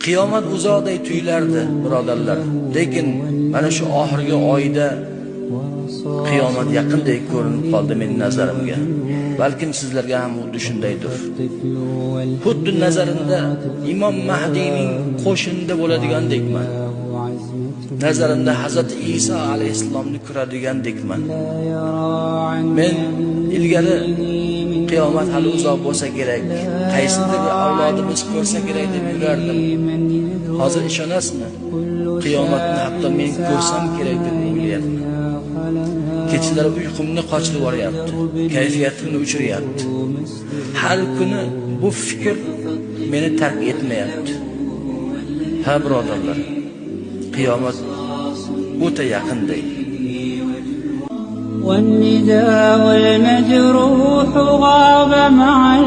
Qiyomat uzoqday tuyulardi, birodarlar. Lekin mana shu oxirgi oyda qiyomat yaqindek ko'rinib qoldi mening nazarimga. Balkim sizlarga ham xuddi shundaydir. Xuddi nazarimda Imom Mahdiyning qo'shinida bo'ladigandekman. Nazarimda Hazrati Iso alayhissalomni ko'radigandekman. Men ilgari qiyomat hali uzoq bo'lsa kerak, qaysidir avlodimiz ko'rsa kerak deb yurardim. Hozir ishonasizmi? Qiyomatni hatto men ko'rsam kerak deb o'ylayapman. Kechalari uyqumni qochirib yuboryapti, kayfiyatimni o'chiryapti. Har kuni bu fikr meni tark etmayapti. Ha, birodarlar, qiyomat o'ta yaqinday. والنداء المجروح غاب مع